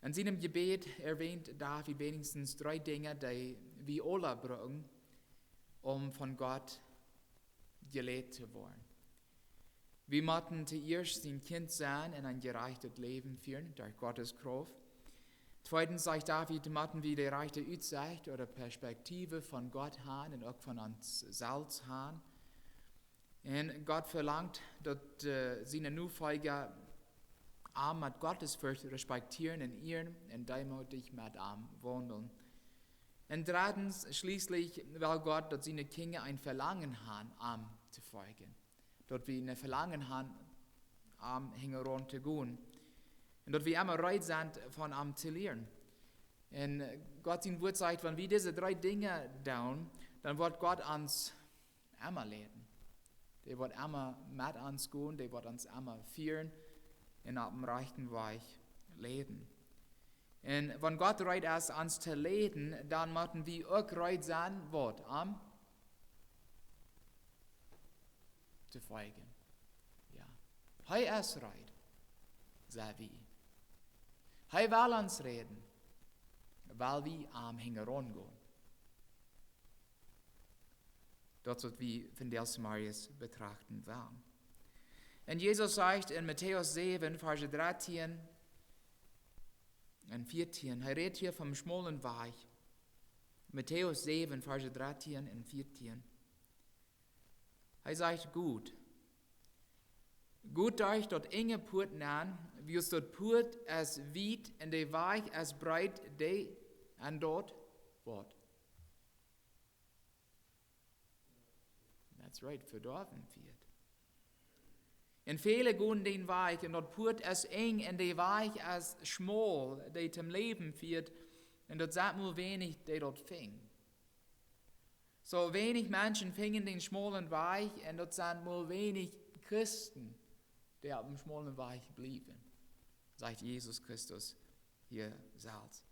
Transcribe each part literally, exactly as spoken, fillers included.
En sienem Jebäd erwähnt David weenichstens dree Dinja, dee wie aula brucken, om von Gott jelieet to woaren. Wie motten toieescht sien Kjint sennen un een jerajchtet Läwen fieren derch Gottes Krauft. Tweedens, sajcht David, motten wie de rajchte Utsecht ooda Perspektiew von Gott haben un uk von ons selfst haben. Un Gott velangt, daut siene Nofolja am met Gottesfurcht respektieren un ieren un deemootich met am waundlen. Un dreddens, schlieslich well Gott, daut siene Kjinja een Velangen haben, am to foljen. Daut wie een Velangen haben, am hinjaraun to gonen. Un daut wie emma reed sent, von am to lieren. Un Gott sien Wuat sajcht, wan wie dise dree Dinja doonen, dan woat Gott ons emma leiden. Dee woat emma met ons gonen, dee woat ons emma fieren un opp dän rajchten Wajch leiden. Un wan Gott reed es, ons to leiden, dan motten wie uk reed sennen, waut? Am to foljen. Jo. Hee es reed, sent wie. Hee well ons leiden, well wie am hinjaraun gonen. Daut es, waut wie vondoag zemorjes betrachten wellen. Un Jesus sajcht en Matäus säwen, Varsch dartieen un vieetieen, hee rät hia vom schmaulen Wajch. Matäus säwen, Varsch dartieen un vieetieen. Hee sajcht: Got, got derch daut enje Puat nenn, wiels daut Puat es wiet un de Wajch es breet, dee en daut, waut? That's right, Vedoawen fieet. Un väle gonen dän Wajch, un daut Puat es enj, un de Wajch es schmaul, dee toom Läwen fieet, un daut sent mau weinich, dee daut finjen. Soo weinich Menschen finjen dän schmaulen Wajch, un daut sent mau weinich Christen, dee opp dän schmaulen Wajch bliewen, sajcht Jesus Christus hia selfst.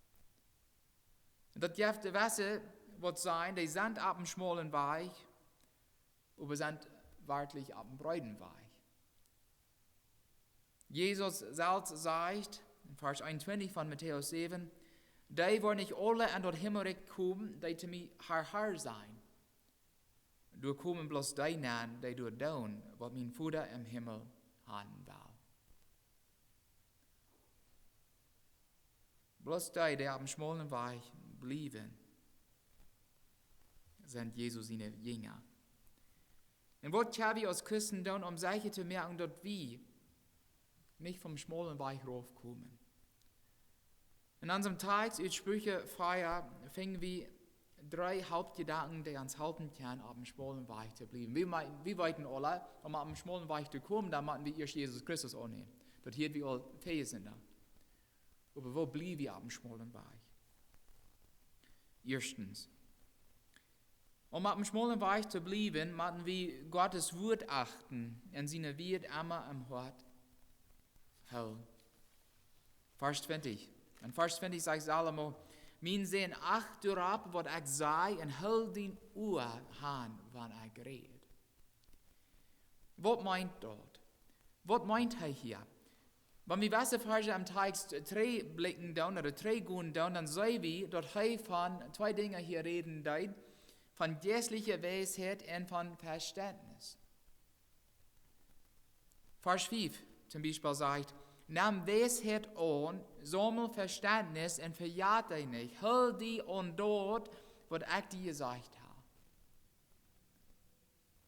Un daut jeft de Wese, waut sajen, dee sent opp dän schmaulen Wajch, oba sent werkjlich opp dän breeden Wajch. Jesus selfst sajcht en Varsch eenuntwintich von Matäus säwen: Dee woaren nich aule en daut Himmelrikj komen, dee to mie Har, Har sajen. Doa komen bloos dee nenn, dee daut doonen, waut mien Voda em Himmel haben well. Bloos dee, dee opp dän schmaulen Wajch bliewen, sent Jesus siene Jinja. Un waut kjenn wie aus Christen doonen, om secha to moaken, daut wie nich vom schmaulen Wajch raufkomen? En onsem Tekjst ut Spricha vea finj wie dree Hauptjedanken, dee ons halpen kjennen, opp dän schmaulen Wajch to bliewen. Wie, wie weeten aule, om opp dän schmaulen Wajch to komen, dan motten wie ieescht Jesus Christus aunnämen. Daut hieed wie aul väaje Sindach. Oba woo bliew wie opp dän schmaulen Wajch? Ieeschtens, om opp dän schmaulen Wajch to bliewen, motten wie Gottes Wuat achten un siene Wieed emma em Hoat hoolen. Varsch twintich. En Varsch twintich sajcht Salomo: Mien Sän, acht doaropp, waut ekj saj, un hool dien Ua aun, wan ekj räd. Waut meent daut? Waut meent hee hia? Wan wie wesse Varsch em Tekjst trigjblekjen doonen, ooda trigjgonen doonen, dan seenen wie, daut hee von twee Dinja hia räden deed: von jeistliche Weisheit un von Vestentnis. Varsch fief toom Biespel sajcht: Nemm Weisheit aun, saumel Vestentnis un vejät dee nich. Hool die aun daut, waut ekj die jesajcht hab.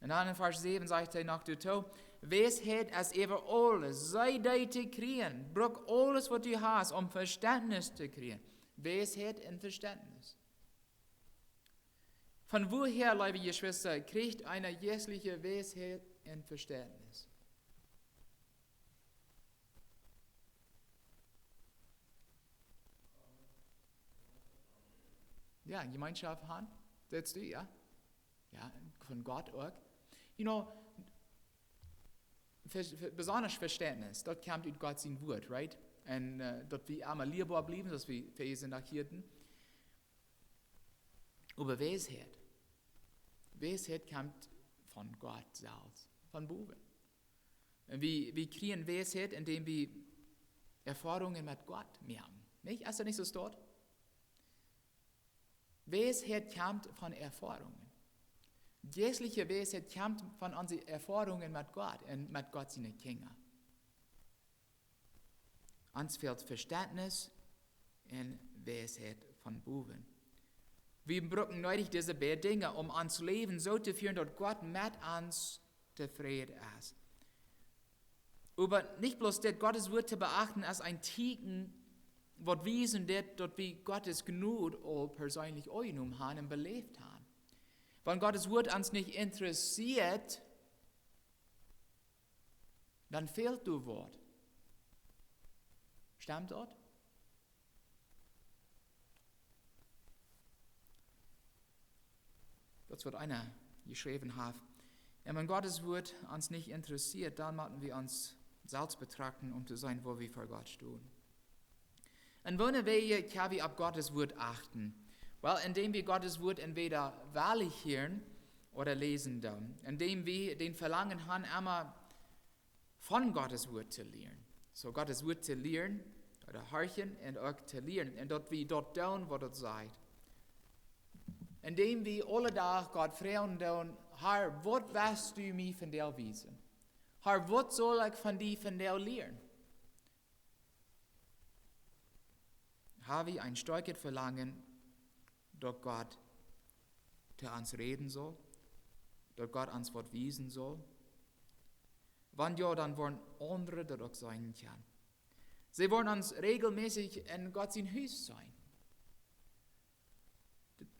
Un dan en Varsch säwen sajcht hee noch doatoo: Weisheit es äwa aules, see dee to kjrieen. Bruck aules, waut du hast, om Vestentnis to kjrieen. Weisheit un Vestentnis. Von wua, leewe Jeschwista, kjricht eena jeistliche Weisheit un Vestentnis? Jo, Jemeenschoft han, sajchst du, jo? Jo, von Gott uk. You know, Ve-, ve-, besondasch Vestentnis, daut kjemt ut Gott sien Wuat, right? Un, äh, daut wie emma lieeboa bliewen, soo aus wie väaje Sindach hieeden. Oba Weisheit, Weisheit kjemt von Gott selfst, von bowen. Un wie, wie kjrieen Weisheit, endäm wie Erfoarungen met Gott moaken. Nich? Es daut nich soo? Weisheit kjemt von Erfoarungen. Jeistliche Weisheit kjemt von onse Erfoarungen met Gott un met Gott siene Kjinja. Ons fält Vestentnis un Weisheit von bowen. Wie brucken needich dise beid Dinja, om ons Läwen soo to fieren, daut Gott met ons tofräd es. Oba nich bloos dit, Gottes Wuat to beachten es een Tieekjen, waut wiest, daut, daut wie Gottes Jnod aul perseenlich aunjenomen haben un beläft haben. Wan Gottes Wuat ons nich interessieet, dan fält doa waut. Stemt daut? Daut es, waut eena jeschräwen haft. Un wan Gottes Wuat ons nich interessieet, dan motten wie ons selfst betrachten, om to seenen, woo wie ver Gott stonen. Un woone Wäaj kjenn wie opp Gottes Wuat achten? Well, endäm wie Gottes Wuat entwäda wellich hieren ooda läsen doonen, endäm wie daut Velangen haben, emma von Gottes Wuat to lieren. Soo Gottes Wuat to lieren, ooda horchen un uk to lieren. Un daut wie daut doonen, waut daut sajcht. Endäm wie aule Doag Gott froagen doonen: Herr, waut west du mie vondoag wiesen? Herr, waut saul ekj von die vondoag lieren? Haben wie een stoakjet Velangen, daut Gott to ons räden saul, daut Gott ons waut wiesen saul? Wan jo, dan woaren aundre daut uk seenen kjennen. See woaren ons räajelmässich en Gott sien Hus seenen.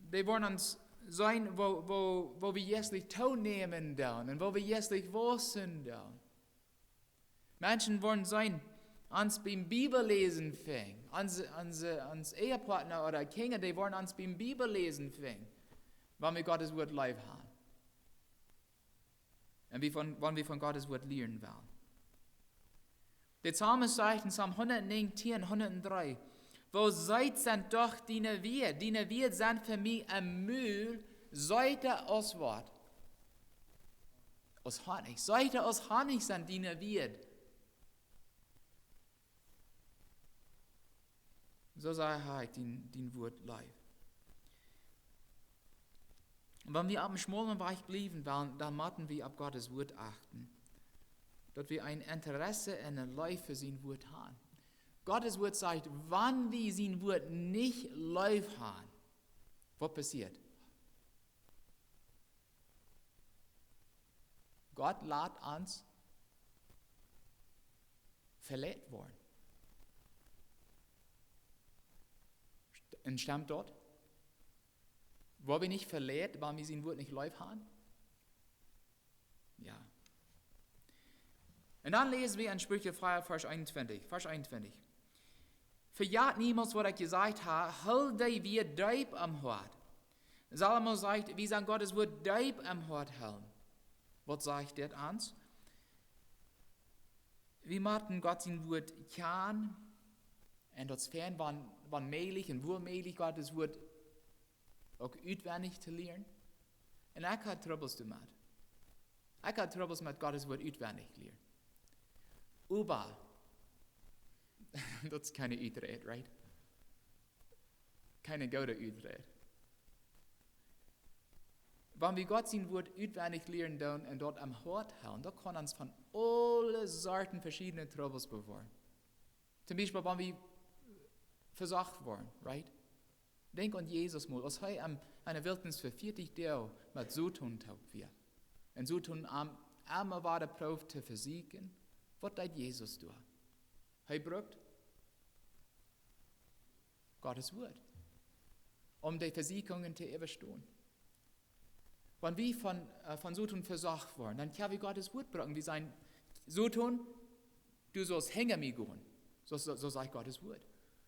Dee woaren ons seenen, woo, woo, woo wie jeistlich toonämen doonen un woo wie jeistlich wausen doonen. Menschen woaren seenen, ons biem Bibelläsen finjen, ons, ons, ons Ehepartner ooda Kjinja, dee woaren ons biem Bibelläsen finjen, wan wie Gottes Wuat leef haben. Un wie von, wan wie von Gottes Wuat lieren wellen. De Psalmist sajcht en Psalm hundatnäajentieen, hundatdree: Woo seet sent doch diene Wieed! Diene Wieed sent fa mie em Mul seeta aus waut? Aus Honich. Seeta aus Honich sent diene Wieed. Soo sea hab ekj dien, dien Wuat leef. Wan wie opp een schmaulen Wajch bliewen wellen, dan motten wie opp Gottes Wuat achten. Daut wie een Interesse un eene Leew fa sien Wuat haben. Gottes Wuat sajcht, wan wie sien Wuat nich leef haben, waut passieet? Gott lat ons veleit woaren. St-, un stemt daut? Woa wie nich veleit, wan wie sien Wuat nich leef haben? Jo. Un dan läsen wie en Spricha vea, Varsch eenuntwintich. Varsch eenuntwintich. Vejät niemols, waut ekj jesajcht hab, hool dee Wieed deep aum Hoat. Salomo sajcht, wie sellen Gottes Wuat deep aum Hoat hoolen. Waut sajcht dit ons? Wie motten Gott sien Wuat kjanen. Un daut es fein, wan, wan mäajlich un wua mäajlich Gottes Wuat uk utwendich to lieren. Un ekj hab Trubbels doamet. Ekj hab Trubbels met Gottes Wuat utwendich lieren. Oba, daut es kjeene Uträd, right? Kjeene goode Uträd. Wan wie Gott sien Wuat utwendich lieren doonen un daut aum Hoat hoolen, daut kaun ons von aule Sorten veschiedne Trubbels bewoaren. Toom Biespel, wan wie vesocht woaren, right? Denkj aun Jesus mol, aus hee aum, aun de Wiltnis fa vieetich Doag met Soton toop wia. Un Soton am emma wada proowd to vesieekjen. Waut deed Jesus doa? Hee brukt Gottes Wuat, om de Vesieekjungen to äwastonen. Wan wie von, äh, von Soton vesocht woaren, dan kjenn wie Gottes Wuat brucken. Wie sajen: Soton, du saust hinja mie gonen. Soo, soo, soo sajcht Gottes Wuat.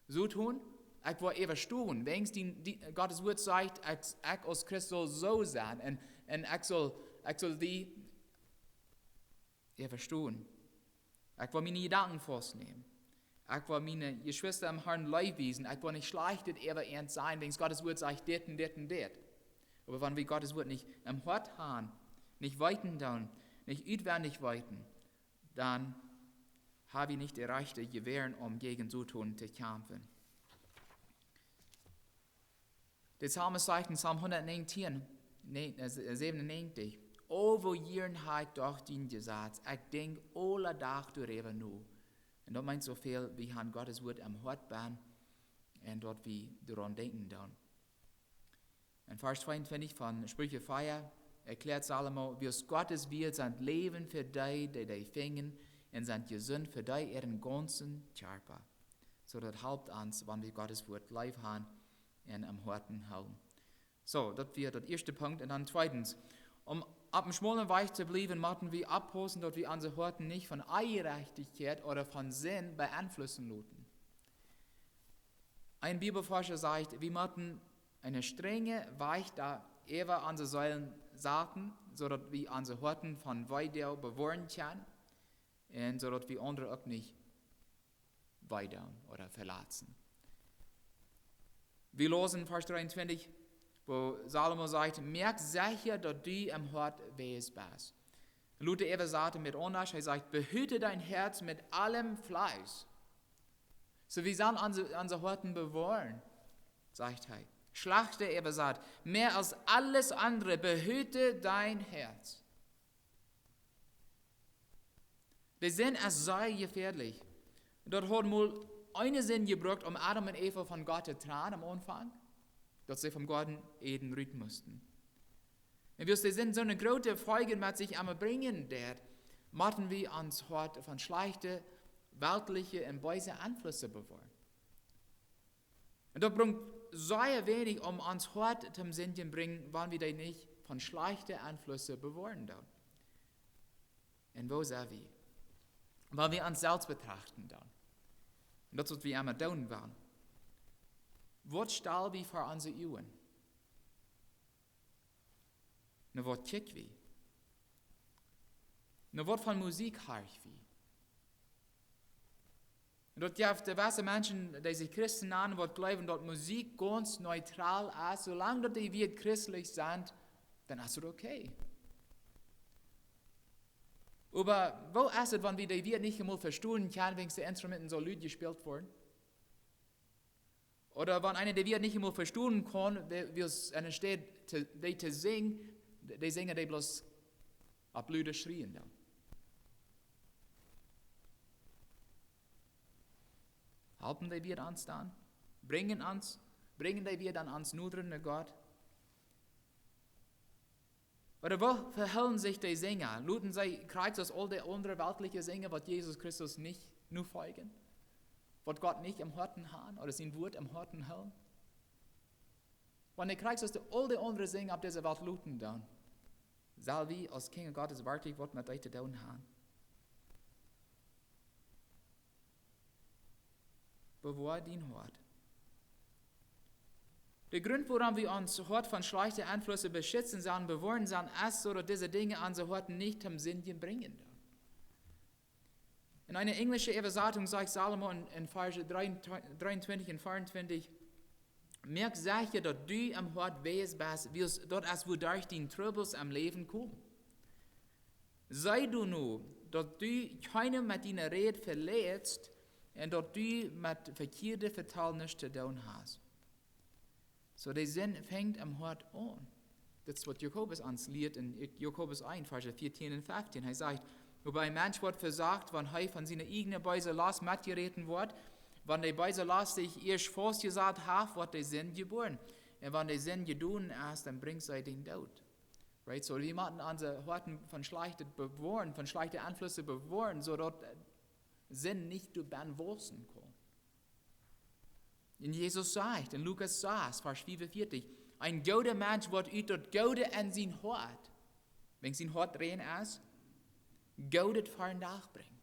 Soton, ekj woa äwastonen. Wäajens dien, dien, Gottes Wuat sajcht, ekj, ekj aus Christ saul soo sennen. Un, un ekj saul, ekj saul die äwastonen. Ekj woa miene Jedanken faustnämen. Ekj woa miene Jeschwista em Harn Leew wiesen. Ekj woa nich schlajcht äwa an sennen, wäajens Gottes Wuat sajcht dit un dit un dit. Oba wan wie Gottes Wuat nich em Hoat haben, nich weeten doonen, nich utwendich weeten, dan hab wie nich de rajchte Jewoaren, om jäajen Soton to kjamfen. De Psalmist sajcht en Psalm hundatnäajentieen, nä-, äh, säwenunneajentich: "O, woo jieren ha ekj doch dien Jesaz. Ekj denkj aule Doag doaräwa no." Un daut meent soo väl, wie han Gottes Wort em Hoat benn un daut wie doaraun denkjen doonen. En Varsch tweeuntwintich von Sprüche vea erkjläat Salomo: "Wiels Gottes Wieed sent Läwen fa dee, dee dee finjen, un sent jesunt fa dee äaren gaunzen Kjarpa." Soo daut halpt ons, wan wie Gottes Wort leef han un em Hoaten hoolen. Soo, daut wia daut ieeschte Punkt. Un dan tweedens, om opp dän schmaulen Wajch to bliewen, motten wie oppaussen, daut wie onse Hoaten nich von Onjerajchtichkjeit ooda von Sind beenflussen loten. Een Bibelforscha sajcht, wie motten eenen strenjen Wajch doa äwa onse Seelen saten, soo daut wie onse Hoaten von Weedoag bewoaren kjennen un soo daut wie aundre uk nich weedoon ooda veletzen. Wie läsen Varsch dreeuntwintich, woo Salomo sajcht: "Moak secha, daut du em Hoat wees best." Luther äwasat daut aundasch, hee sajcht: "Behüte dein Herz mit allem Fleiß." Soo, wie sellen onse, onse Hoaten bewoaren, sajcht hee. Schlachter äwasat: "Mehr als alles andere, behüte dein Herz." De Sind es sea jefäadlich. Daut haud mol eene Sind jebrukt, om Adam un Eva von Gott to trennen aum Aunfank, daut see vom Goaden Eden rut musten. Un wiels de Sind soone groote Foljen met sikj emma brinjen deed, motten wie ons Hoat von schlajchte, weltliche un beese Enflusse bewoaren. Un daut brinjt sea weinich, om ons Hoat toom Sindjen brinjen, wan wie dee nich von schlajchte Enflusse bewoaren doonen. Un woo sent wie? Wan wie ons selfst betrachten doonen. Un daut es waut wie emma doonen wellen. Waut stal wie ver onse Uagen? No waut kjikj wie? No waut von Musikj horch wie? Un daut jeft de, waut de Menschen, dee sikj Christen nanen, waut jleewen, daut Musikj gaunz neutral es, soo lang daut dee Wieed christlich sent, dan es daut okay. Oba woo es et, wan wie dee Wieed nich emol vestonen kjennen, wiels de Instrumenten soo lud jespält woaren? Ooda wan eena dee Wieed nich emol vestonen kaun, wie-, wiels enne Städ to, dee to sinjen, de, de Sinja dee bloos opp lude schrieen doonen. Halpen dee Wieed ons dan? Brinjen ons, brinjen dee Wieed dan ons noda no Gott? Ooda woo vehoolen sikj dee Sinja? Loten see krakjt soo aus aul dee aundre weltliche Sinja, waut Jesus Christus nich nofoljen? Waut Gott nich em Hoaten han ooda sien Wort em Hoaten hoolen? Wan dee krakjt soo aus dee, aul dee aundre Sinja opp dise Welt loten doonen, sell wie aus Kjinja Gottes werkjlich waut met dee to doonen han? Bewoa dien Hoat. De Grunt, wuarom wie ons Hoat von schlajchte Enflusse beschitzen sellen, bewoaren sellen, es, soo daut dise Dinja onse Hoaten nich toom Sindjen brinjen doonen. En eene enjlische Äwasatunk sajcht Salomo en, en Varsch dreeuntwintich un veeauntwintich: "Moak secha, daut du em Hoat wees best, wiels daut es, wuaderch dien Trubbels em Läwen komen. See doano, daut du kjeenem met diene Räd veleetst un daut du met vekjieede Vetal nuscht to doonen hast." Soo, de Sind fangt em Hoat aun. Daut es waut Jakobus ons lieet en Jakobus eent, Varsch vieetieen un feftieen. Hee sajcht: "Oba een Mensch woat vesocht, wan hee von siene ieejne beese Lost metjeräten woat. Wan de beese Lost sikj ieescht faustjesat haft, woat de Sind jebuaren. Un wan de Sind jedonen es, dan brinjt see dän Doot." Right? Soo, wie motten onse Hoaten von schlajchtet bewoaren, von schlajchte Enflusse bewoaren, soo daut, äh, Sind nich doa benn wausen kaun. Un Jesus sajcht en Lukas sas, Varsch fiefunvieetich: "Een gooda Mensch woat ut daut Goode en sien Hoat, wan sien Hoat rein es, Goodet ver dän Dach brinjen.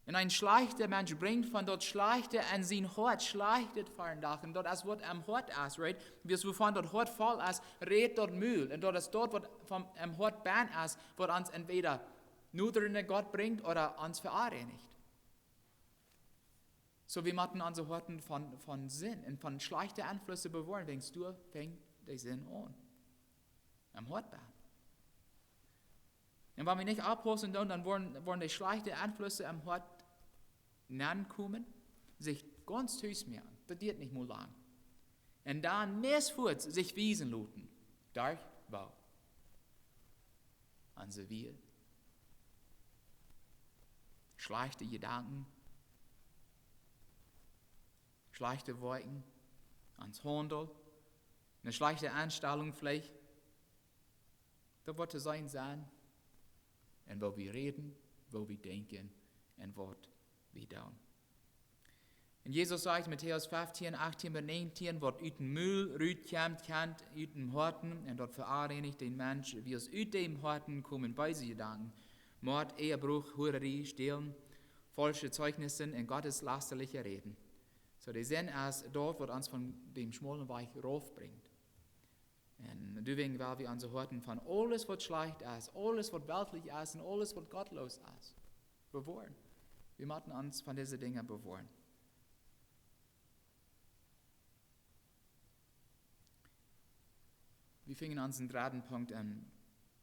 Un een schlajchta Mensch brinjt von daut Schlajchte en sien Hoat Schlajchtet ver dän Dach." Un daut es waut em Hoat es, right? Wiels wuavon daut Hoat voll es, rät daut Mul. Un daut es daut, waut von em Hoat benn es, waut ons entwäda noda no Gott brinjt ooda ons veoneenicht. Soo, wie motten onse Hoaten von, von Sind un von schlajchte Enflusse bewoaren, wiels doa fangt de Sind aun. Em Hoat benn. Un wan wie nich oppaussen doonen, dan woaren, woaren de schlajchte Enflusse em Hoat nenkomen, sikj gaunz tus moaken. Daut diat nich mol lang. Un dan meist fuaz sikj wiesen loten. Derch woo? Onse Wieed. Schlajchte Jedanken. Schlajchte Woakjen. Ons Haundel. Eene schlajchte Enstalunk veleicht. Daut woat to seenen sennen. Un woo wie räden, woo wie denkjen un waut wie doonen. Un Jesus sajcht, Matäus feftieen, achtieen bat näajentieen: Waut ut däm Mul rutkjemt, kjemt ut däm Hoaten, un daut veoneenicht dän Mensch. Wiels ut däm Hoaten komen beese Jedanken, Mord, Ehebruch, Huararie, Stälen, faulsche Zeijnissen un gotteslästerliche Räden. Soo, de Sind es daut, waut ons von däm schmaulen Wajch raufbrinjt. Un doawäajen well wie onse Hoaten von aules, waut schlajcht es, aules, waut weltlich es un aules, waut gottloos es, bewoaren. Wie motten ons von dise Dinja bewoaren. Wie finjen onsen dredden Punkt en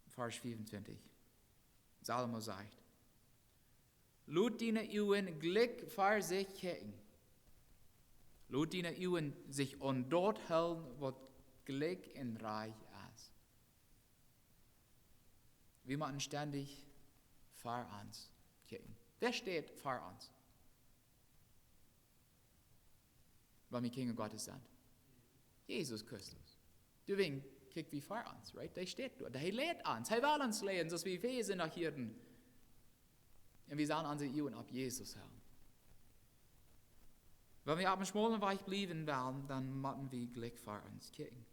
Varsch fiefuntwintich. Salomo sajcht: Lot diene Uagen jlikj ver sikj kjikjen. Lot diene Uagen sikj aun daut hoolen, waut jlikj un rajcht es. Wie motten stendich ver ons kjikjen. Wäa steit ver ons, wan wie Kjinja Gottes sent? Jesus Christus. Doawäajen kjikj wie ver ons, right? Dee steit doa. Dee leit ons. Hee well ons leiden, soo aus wie Efeesa noch hieeden. Un wie sellen onse Uagen opp Jesus hoolen. Wan wie opp dän schmaulen Wajch bliewen wellen, dan motten wie jlikj ver ons kjikjen.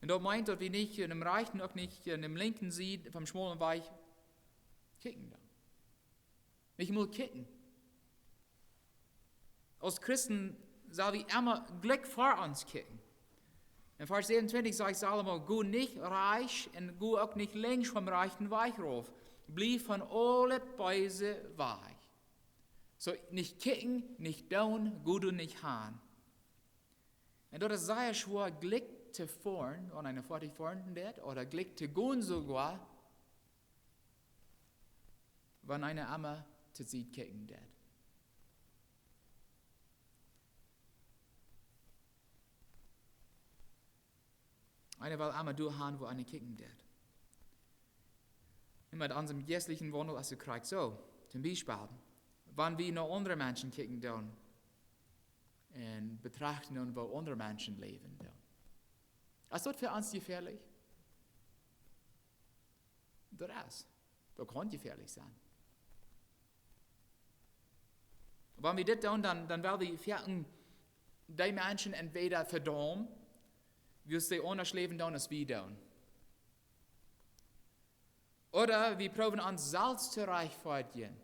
Un daut meent, daut wie nich aun däm rajchten, uk nich aun däm linkjen Sied vom schmaulen Wajch kjikjen doonen. Nich mol kjikjen. Aus Christen sell wie emma jlikj ver ons kjikjen. En Varsch säwenuntwintich sajcht Salomo: Go nich rajchts un go uk nich linkjs vom rajchten Wajch rauf. Bliew von aule beese Wäaj. Soo, nich kjikjen, nich doonen, go doa nich han. Un daut es sea schwoa, jlikj to foaren, wan eena foatia foaren deit, ooda jlikj to gonen soogoa, wan eena emma to Sied kjikjen deit. Eena well emma doa han, wua eena kjikjen deit. Un met onsem jeistlichen Waundel es et krakjt soo. Toom Biespel, wan wie no aundre Menschen kjikjen doonen un betrachten doonen, woo aundre Menschen läwen doonen. Es daut fa ons jefäalich? Daut es. Daut kaun jefäalich sennen. Wan wie dit doonen, dan, dan well wie foaken dee Menschen entwäda vedaumen, wiels dee aundasch läwen doonen aus wie doonen. Ooda wie proowen ons selfst to rajchtfoadjen,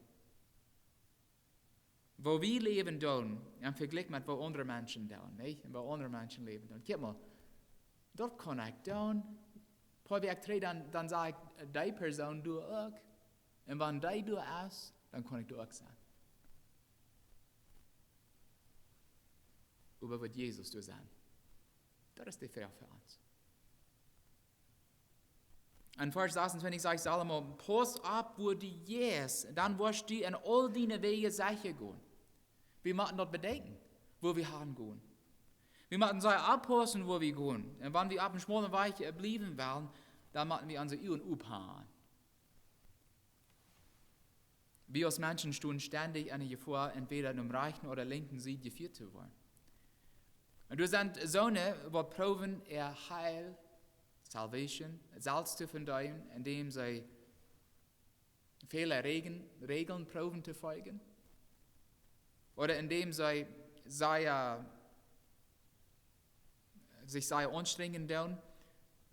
woo wie läwen doonen, em Vejlikj met woo aundre Menschen doonen, nich? Un woo aundre Menschen läwen doonen. Kjikj mol, daut kaun ekj doonen. Poa Wäakj trigj, dan, dan sach ekj, dee Persoon doa uk. Un wan dee doa es, dan kaun ekj doa uk sennen. Oba woat Jesus doa sennen? Daut es de Froag fa ons. En Varsch sasuntwintich sajcht Salomo: Pauss opp, wua du jeist, dan woascht du en aul diene Wäaj secha gonen. Wie motten daut bedenkjen, wua wie han gonen. Wie motten sea oppaussen, wua wie gonen. Un wan wie opp dän schmaulen Wajch, äh, bliewen wellen, dan motten wie onse Uagen ophan. Wie aus Menschen stonen stendich enne Jefoa, entwäda no däm rajchten ooda linkjen Sied jefieet to woaren. Un doa sent soone, waut proowen äa Heil, salvation, selfst to vedeenen, endäm see väle Räajeln, Räajeln proowen to foljen. Ooda endäm see sea, sikj sea aunstrenjen doonen,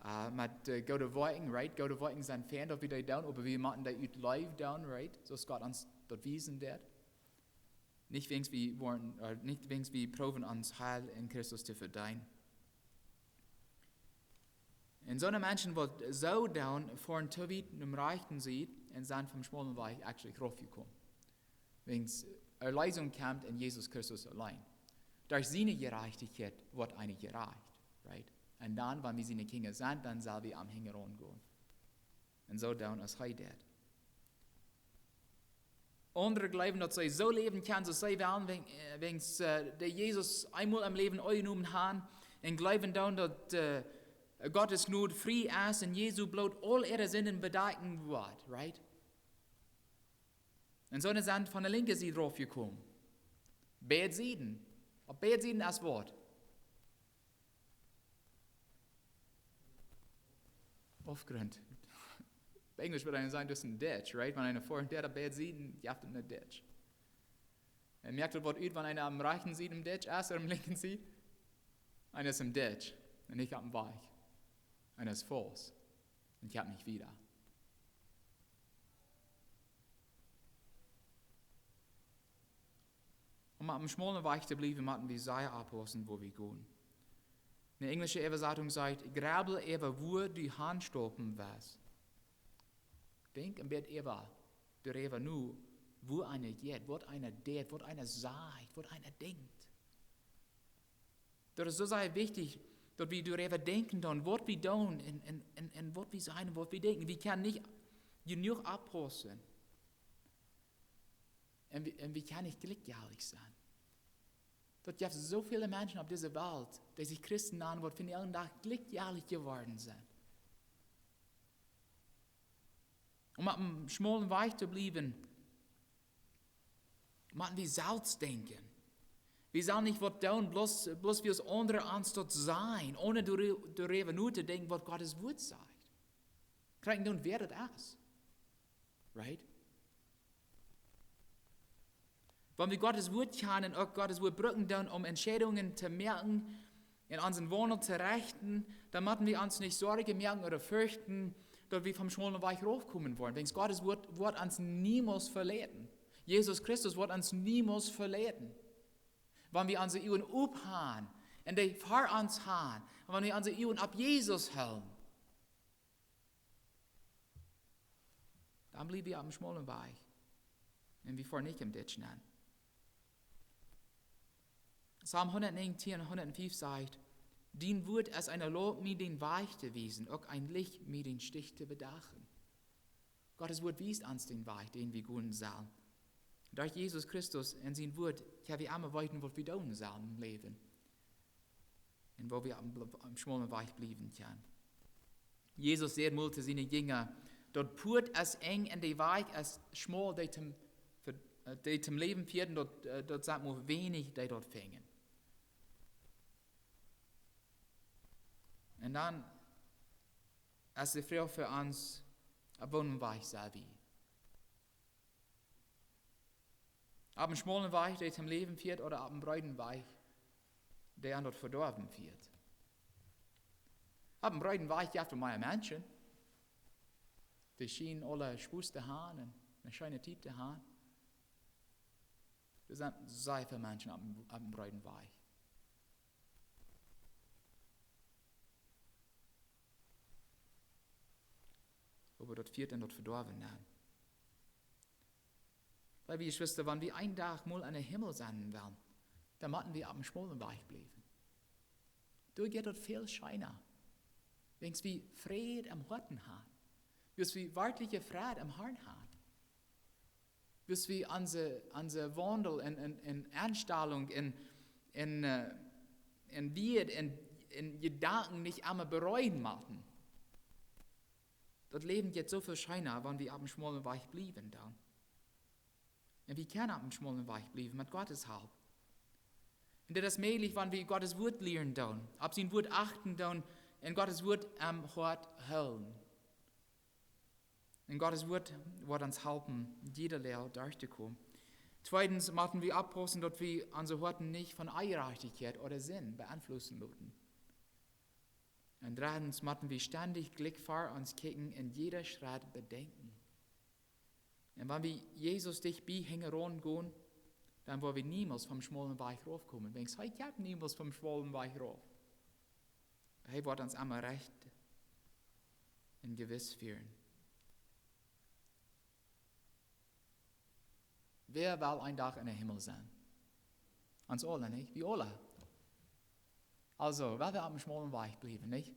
äh, met, äh, goode Woakjen, right? Goode Woakjen sent fein, daut wie dee doonen, oba wie motten dee ut Leew doonen, right? Soo aus Gott ons daut wiesen deed. Nich wäajens wie woaren, äh, nich wäajens wie proowen ons Heil en Christus to vedeenen. Un soone Menschen, waut soo doonen, foaren too wiet no däm rajchten Sied un sent vom schmaulen Wajch actually raufjekomen. Wäajens Erlösung kjemt en Jesus Christus auleen. Derch siene Jerajchtichkjeit woat eena jerajcht, right? Un dan, wan wie siene Kjinja sent, dan sell wie am hinjaraun gonen. Un soo doonen aus hee deed. Aundre jleewen, daut see soo läwen kjennen, soo aus see wellen, wäajens, äh, wäajens, äh, dee Jesus eemol em Läwen aunjenomen han, Un jleewen dan daut, äh, Gottes Jnod frie es un Jesus Bloot aul äare Sinden bedakjen woat, right? Un soone sent von de linkje Sied raufjekomen. Beid Sieden. Opp beid Sieden es waut? Aufgrunt. Opp Enjlisch wudd eena sajen, daut es een ditch, right? Wan eena foaren deit opp beid Sieden, jeft et een ditch. Un moakt et waut ut, wan eena aum rajchten Sied em ditch es ooda aum linkjen Sied? Eena es em ditch un nich oppem Wajch. Eena es faust un kjemt nich wieda. Om oppem schmaulen Wajch to bliewen, motten wie sea oppaussen, wua wie gonen. Eene enjlische Äwasatunk sajcht: "Jrebbel äwa, wua du hanstopen west." Denkj een bät äwa, doaräwa no, wua eena jeit, waut eena deit, waut eena sajcht, waut eena denkjt. Daut es soo sea wichtich, daut wie doaräwa denkjen doonen, waut wie doonen un, un, un, un waut wie sajen un waut wie denkjen. Wie kjennen nich jenuach oppaussen. Un wie, un wie kjennen nich jlikjjeltich sennen. Daut jeft soo väl Menschen opp dise Welt, dee sikj Christen nanen, waut vondoag dän Dach jlikjjeltich jeworden sent. Om oppem schmaulen Wajch to bliewen, motten wie selfst denkjen. Wie sellen nich waut doonen, bloos, bloos wiels aundre ons daut sajen, onen doa-, doaräwa notodenkjen, waut Gottes Wuat sajcht. Krakjt doonen, wäa daut es. Right? Wan wie Gottes Wuat kjanen un uk Gottes Wuat brucken doonen, om Entscheidungen to moaken un onsen Waundel to rechten, dan motten wie ons nich Sorjen moaken ooda ferchten, daut wie vom schmaulen Wajch raufkomen woaren. Wiels Gottes Wuat woat ons niemols veleiden. Jesus Christus woat ons niemols veleiden. Wan wie onse Uagen op han un dee ver ons han, un wan wie onse Uagen opp Jesus hoolen, dan bliew wie oppem schmaulen Wajch. Un wie foaren nich em ditch nenn. Psalm hundatnäajentieen, hundatfief sajcht: "Dien Wuat es eene Lamp, mie dän Wajch to wiesen, uk een Licht, mie dän Stich to bedachen." Gottes Wuat wiest ons dän Wajch, dän wie gonen sellen. Derch Jesus Christus un sien Wuat kjenn wie emma weeten, waut wie doonen sellen em Läwen. Un wua wie oppem bl-, oppem schmaulen Wajch bliewen kjennen. Jesus säd mol to siene Jinja: "Daut Puat es enj un de Wajch es schmaul, dee toom, fa-, äh, dee toom Läwen fieet, un daut, äh, daut sent mau weinich, dee daut finjen." Un dan es de Froag fa ons: Opp woonen Wajch sent wie? Oppem schmaulen Wajch, dee toom Läwen fieet, ooda oppem breeden Wajch, dee aun daut Vedoawen fieet? Oppem breeden Wajch jeft et mea Menschen, dee schienen aule Spos to han un eene scheene Tiet to han. Doa sent sea väl Menschen oppem, oppem breeden Wajch. Oba daut fieet en daut Vedoawen nenn. Leewe Jeschwista, wan wie een Dach mol en dän Himmel sennen wellen, dan motten wie oppem schmaulen Wajch bliewen. Doa jeit daut väl scheena. Wiels wie Fräd em Hoaten han. Wiels wie werkjliche Fräd em Harn han. Wiels wie onse, onse Waundel un, un, un Enstalunk un, un, äh, un Wieed un, un Jedanken nich emma bereuen motten. Daut Läwen jeit soo väl scheena, wan wie oppem schmaulen Wajch bliewen doonen. Un wie kjennen oppem schmaulen Wajch bliewen met Gottes Help. Un dit es mäajlich, wan wie Gottes Wuat lieren doonen, opp sien Wuat achten doonen un Gottes Wuat em Hoat hoolen. Un Gottes Wuat woat ons halpen, jieda Loag derchtokomen. Tweedens motten wie oppaussen, daut wie onse Hoaten nich von Onjerajchtichkjeit ooda Sind beeinflussen loten. Un dreddens motten wie stendich jlikj ver ons kjikjen un jieda Schrett bedenkjen. Un wan wie Jesus dicht bie hinjaraun gonen, dan woa wie niemols vom schmaulen Wajch raufkomen. Wiels hee kjemt niemols vom schmaulen Wajch rauf. Hee woat ons emma rajcht un jewiss fieren. Wäa well een Dach en dän Himmel sennen? Ons aule, nich? Wie aule. Aulsoo, well wie oppem schmaulen Wajch bliewen, nich?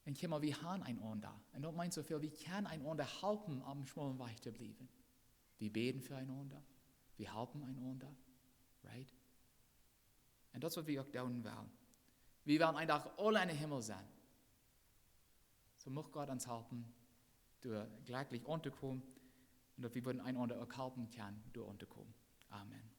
Un kjikj mol, wie han eenaunda. Un daut meent soo väl, wie kjennen eenaunda halpen, oppem schmaulen Wajch to bliewen. Wie bäden fa eenaunda. Wie halpen eenaunda. Right? Un daut es waut wie uk doonen wellen. Wie wellen een Dach aule en dän Himmel sennen. Soo mucht Gott ons halpen, doa jlekjlich auntokomen, un daut wie wudden eenaunda uk halpen kjennen, doa auntokomen. Amen.